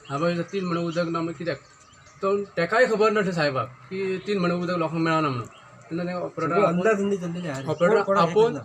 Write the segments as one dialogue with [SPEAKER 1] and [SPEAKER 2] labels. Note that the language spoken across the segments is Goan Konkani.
[SPEAKER 1] हांवें 3 म्हयने उदक ना म्हणून कित्याक तो तेकाय खबर नासलें साहेबाक की 3 म्हयने उदक लोकांक मेळना म्हणून. तेन्ना ते ऑपरेटर ऑपरेटर आपोवन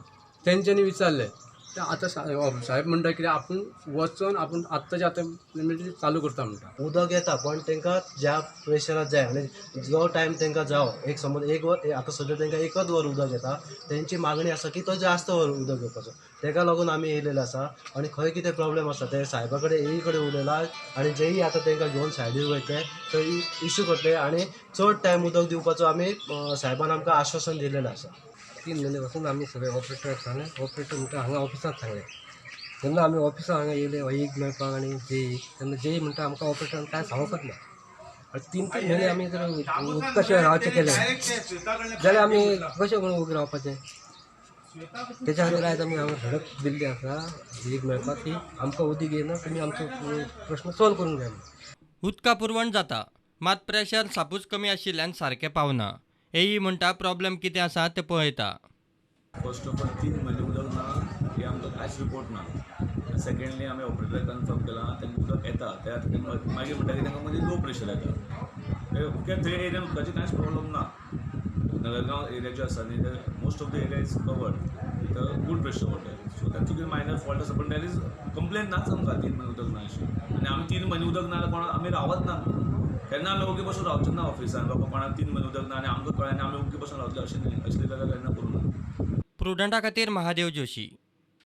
[SPEAKER 1] तेंच्यांनी विचारलें. ते आतां साहेब म्हणटा कितें, आपूण वचोन आपूण आत्ताच्या आतां इमिडिएटली चालू करता म्हणटा.
[SPEAKER 2] उदक येता, पण तांकां ज्या प्रेशराक जाय आनी जो टायम तांकां जावो, एक समज एक वर, आतां सद्या तांकां एकच वर उदक येता. तेंची मागणी आसा की तो जास्त वर उदक येवपाचो. ताका लागून आमी येयलेले आसा आनी खंय कितें प्रॉब्लेम आसा ते सायबा कडेन, एई कडेन उलयला आनी जेई आतां तांकां घेवन सायडीर वयतले, थंय इशू करतले आनी चड टायम उदक दिवपाचो आमी सायबान आमकां आश्वासन दिलेलें आसा.
[SPEAKER 3] 3 म्हयने पासून आमी सगळे ऑपरेटराक सांगलें. ऑपरेटर म्हणटा, हांगा ऑफिसांत सांगलें. जेन्ना आमी ऑफिसांत हांगा येयले एक मेळपाक आनी जेई, तेन्ना जेई म्हणटा, आमकां ऑपरेटरान कांय सांगूंकच ना. आनी 3 3 म्हयने आमी जर उदका शिवाय रावचें केलें जाल्यार आमी कशें म्हणून ओगी रावपाचें? तेच्या खातीर आयज आमी हांगा धडक दिल्ली आसा एक मेळपाक की आमकां उदीक येना, तुमी आमचो प्रश्न सोल्व करूंक जाय म्हणून.
[SPEAKER 4] उदका पुरवण जाता, मात प्रेशर सापूच कमी आशिल्ल्यान सारकें पावना. एई म्हणटा, प्रॉब्लेम कितें आसा तें पळयता.
[SPEAKER 5] फर्स्ट ऑफ ऑल, 3 म्हयने उदक ना हे आमकां कांयच रिपोर्ट ना. सेकंडली, आमी ऑपरेटराक कन्फर्म केलां, तांकां उदक येता. त्या मागीर म्हणटा की तांकां मदीं लो प्रेशर येता. ओके, थंय एरियान उदकाची कांयच प्रॉब्लम ना. नगरगांव एरिया जो आसा न्ही, most of the area is covered with a good pressure water, so तांचो कितें मायनर फॉल्ट आसा, पण there is complain नाच आमकां 3 म्हयने उदक ना अशी. आनी आमी 3 म्हयने उदक ना जाल्यार कोणा आमी रावत ना. केन्ना आमी ओगी बसून रावचे ना ऑफिसान. बाबा, कोणाक 3 म्हयने उदक ना आनी आमकां कळ्ळें आनी आमी ओगी बसून रावतले अशें न्ही. असली गजाल केन्ना करूं ना.
[SPEAKER 4] प्रुडंटा खातीर महादेव जोशी.